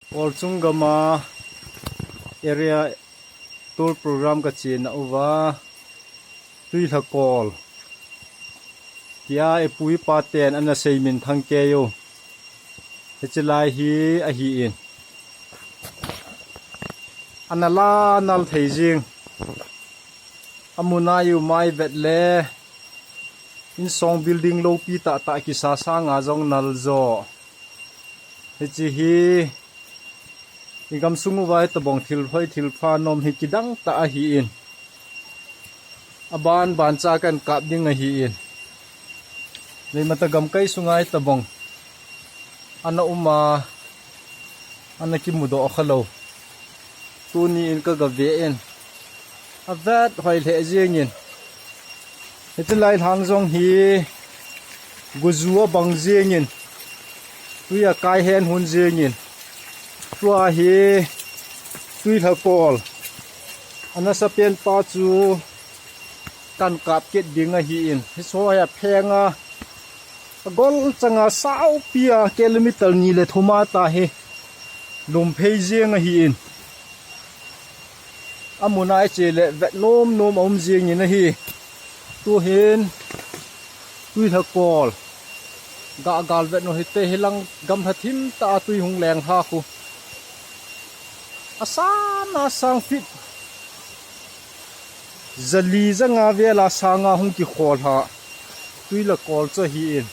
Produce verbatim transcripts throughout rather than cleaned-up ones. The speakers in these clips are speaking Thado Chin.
Kolchung gama area tour program ka chena uva, Tuilhakol tia ipu ipa ten ana sei minthang kei u. Hiche lai hi ahi in. Ana la nal thei jing. Amun a i um a i vet le, insung building lopi tah tah kisa sanga jong nal jo. Hiche hi i gamsung uva hitabang thil hoi thil pha nom hi kidang tah ahi in. Aban ban cha kan kap ding ahi in. Leimata gamkai sunga hitabang ana um a, ana kimudoh kha lou. Tuni in ka ga ve in, avet hoi lheh jeng in. Hiche lai lhang jong hi guju abang jeng in, tui akai hen hun jeng in. Tua hi Tuilhakol. Ana sa pen pa chu kan kap kit ding ahi in. Hiche ho hi apheng a, agol changa saupi a kilometer ni le thum a ta hi. Lum phei jeng ahi in. Amun a i che le vet nom nom a um jeng in ahi. Tuhin Tuilhakol. Ga gal vet nom hite, hilang gamlha thim tah a tui hung leng lha khu. Asan a sang feet jali janga vel a sanga hung kikhol ha. Tuilhakol chu ahi in.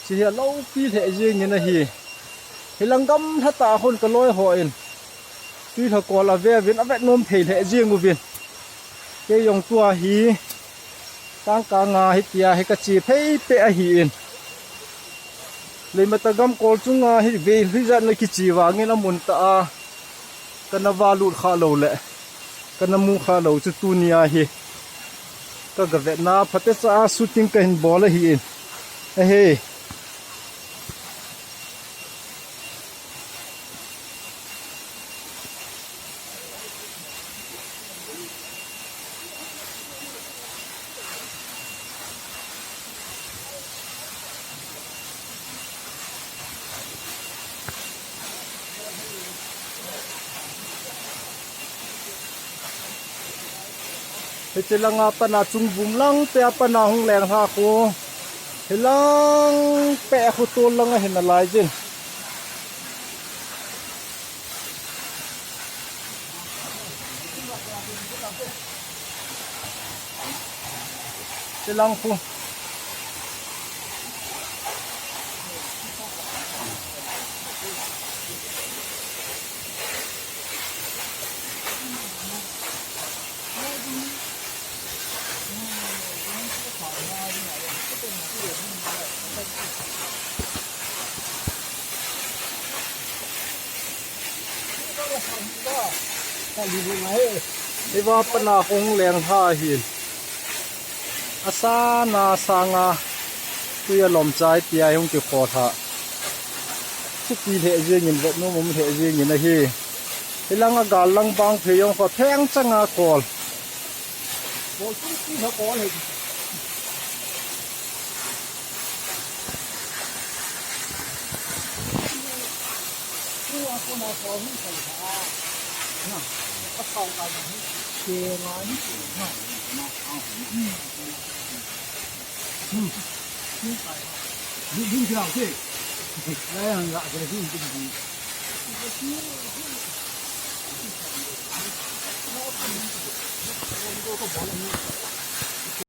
Hiche hi alopi lheh jeng in ahi. Hilang gamlha tah a khun ka loi ho in Tuilhakol ave uvin, avet nom thei lheh jeng uvin. Kei jong tua hi tangka nga hitia hi ka che phei peh ahi in. Leimata gam Kolchung a hi vei hijat na kiche vangin amun tah a kana va lut kha lou le, kana mu kha lou chu tuni a hi ka ga vetna phatecha a shooting ka hin bol ahi in. Ahe. Hiche langa pana Chungvum lang te a pana hung leng lha khu. Hilang peh khu tol langa hin alai jin. Hilang khu. Hiva pana hung leng lha hin. Asan a sanga tui alom chai tia hung kikhol ha. Thupi lheh jeng in, vet nom um lheh jeng in ahi. Hilang a gal lang bang phei jong kho pheng changa kol. Kol tum tum ha kol hi.